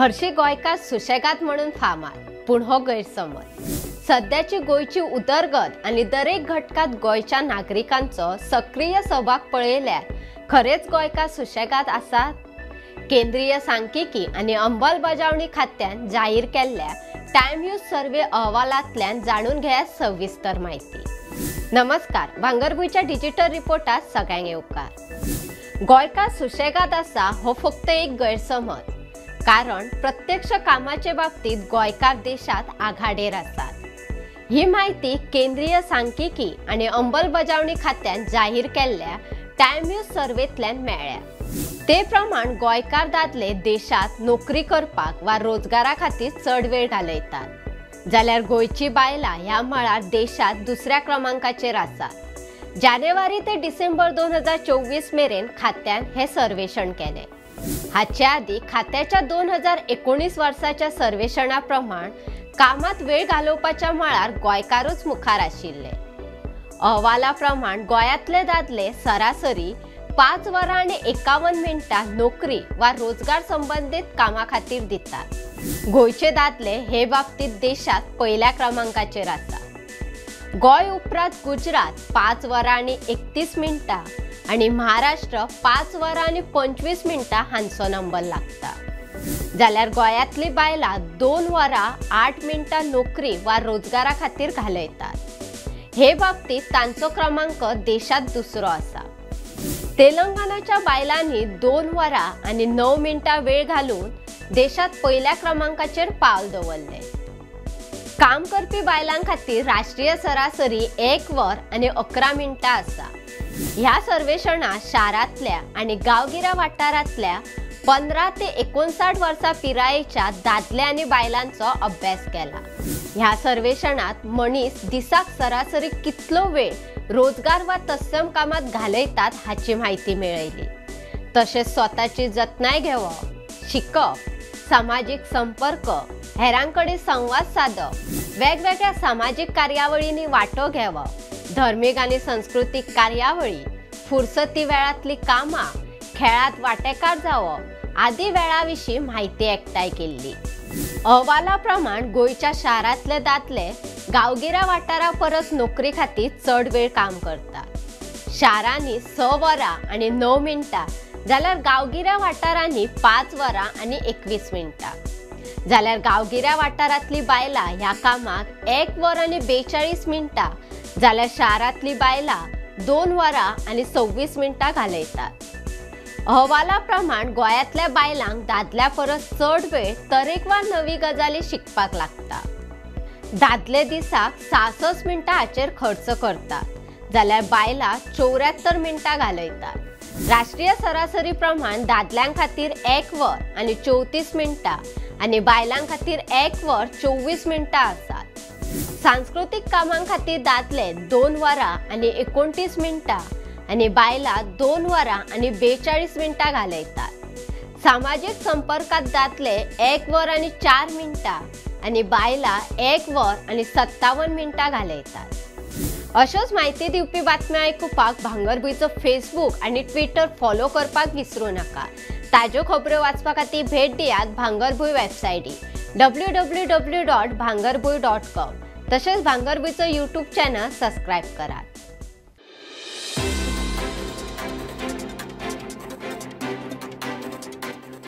हरशी गोंयकार सुशेगाद म्हणून फामाद, पूण हो गैरसमज। सद्याची गोंयची उदरगत आनी दरेक घटकात गोंयच्या नागरिकांचो सक्रीय सहभाग पळयल्यार खरेंच गोंयकार सुशेगाद आसात? केंद्रीय सांख्यिकी आनी अंमलबजावणी खात्यान जाहीर केल्ल्या टायम यूज सर्वे अहवालांतल्यान जाणून घेयात सविस्तर म्हायती। नमस्कार, भांगरभूंयच्या डिजिटल रिपोर्टात सगळ्यांक येवकार। गोंयकार सुशेगाद आसा हो फक्त एक गैरसमज, कारण प्रत्यक्ष कामाचे बाबतीत गोंयकार देशात आघाडेर आसात। ही म्हायती केंद्रीय सांख्यिकी आनी अंमलबजावणी खात्यान जाहीर केल्ल्या टायम यूज सर्वेंतल्यान मेळ्ळ्या। ते प्रमाण गोंयकार दादले देशात नोकरी करपाक वा रोजगारा खातीर चड वेळ घालयतात, जाल्यार गोंयची बायलां ह्या मळार देशात दुसऱ्या क्रमांकाचेर आसात। जानेवारी ते डिसेंबर 2024 मेरेन खात्यान हे सर्वेक्षण केलें। हाचे आदी खात्याच्या 2019 वर्साच्या सर्वेक्षणा प्रमाण कामात वेळ घालोवपाच्या मळार गोंयकारूच मुखार आशिल्ले। अहवाला प्रमाण गोंयांतले दादले सरासरी 5 वरां आनी 51 मिनटां नोकरी वा रोजगार संबंदीत कामा खातीर दितात। गोंयचे दादले हे बाबतीत देशात पयल्या क्रमांकाचेर आसा। गोंय उपरांत गुजरात 5 वरां आनी 31 मिनटां आनी महाराष्ट्र 5 वरां आनी 25 मिनटां हांचो नंबर लागता, जाल्यार गोंयांतली बायलां 2 वरां 8 मिनटां नोकरी वा रोजगारा खातीर घालयतात। हे बाबतीत तांचो क्रमांक देशात दुसरो आसा। तेलंगणाच्या बायलांनी 2 वरां आनी 9 मिनटां वेळ घालून देशात पयल्या क्रमांकाचेर पावल दवरलें। काम करपी बायलां खातीर राष्ट्रीय सरासरी 1 वर आनी 11 मिनटां आसा। ह्या सर्वेक्षणात शारांतल्या आनी गांवगिऱ्या वाठारांतल्या 15 ते 59 वर्सां पिरायेच्या दादले आनी बायलांचो अभ्यास केला। ह्या सर्वेक्षणात मनीस दिसाक सरासरी कितलो वेळ रोजगार वा तत्सम कामात घालयतात हाची म्हायती मेळयली। तशेंच स्वताची जतनाय घेवप, शिकप, सामाजीक संपर्क, हेरां कडेन संवाद सादप, वेगवेगळ्या सामाजीक कार्यावळींनी वांटो घेवप, धर्मीक आनी संस्कृतीक कार्यावळी, फुरसती वेळांतली कामां, खेळांत वांटेकार जावप आदी वेळा विशीं म्हायती एकठांय केल्ली। अहवाला प्रमाण गोंयच्या शारांतले दादले गांवगिऱ्या वाठारा परस नोकरी खातीर चड वेळ काम करतात। शारांनी 6 वरां आनी 9 मिनटां, जाल्यार गांवगिऱ्या वाठारांनी 5 वरां आनी 21 मिनटां, जाल्यार गांवगिऱ्या वाठारांतली बायलां ह्या कामाक 1 वर आनी 42 मिनटां, जाल्यार शारांतली बायलां 2 वरां आनी 26 मिनटां घालयतात। अहवाला प्रमाण गोंयांतल्या बायलांक दादल्या परस चड वेळ तरेकवार नवी गजाली शिकपाक लागता। दादले दिसाक 66 मिनटां हाचेर खर्च करतात, जाल्यार बायलां 74 मिनटां घालयतात। राष्ट्रीय सरासरी प्रमाण दादल्यां खातीर 1 वर आनी 34 मिनटां आनी बायलां खातीर 1 वर 24 मिनटां आसात। सांस्कृतीक कामां खातीर दादले 2 वरां आनी 29 मिनटां आनी बायलां 2 वरां आनी 42 मिनटां घालयतात। सामाजीक संपर्कात दादले 1 वर आनी 4 मिनटां आनी बायलां 1 वर आनी 57 मिनटां घालयतात। अश्योच म्हायती दिवपी बातम्यो आयकुपाक भांगरभूंयचो फेसबूक आनी ट्विटर फॉलो करपाक विसरूं नाका। ताज्यो खबऱ्यो वाचपा खातीर भेट दियात भांगरभूंय वेबसायटी www.bhangarbhuy.com, तशेंच भांगरभूंयचो यूट्यूब चॅनल सबस्क्रायब करात।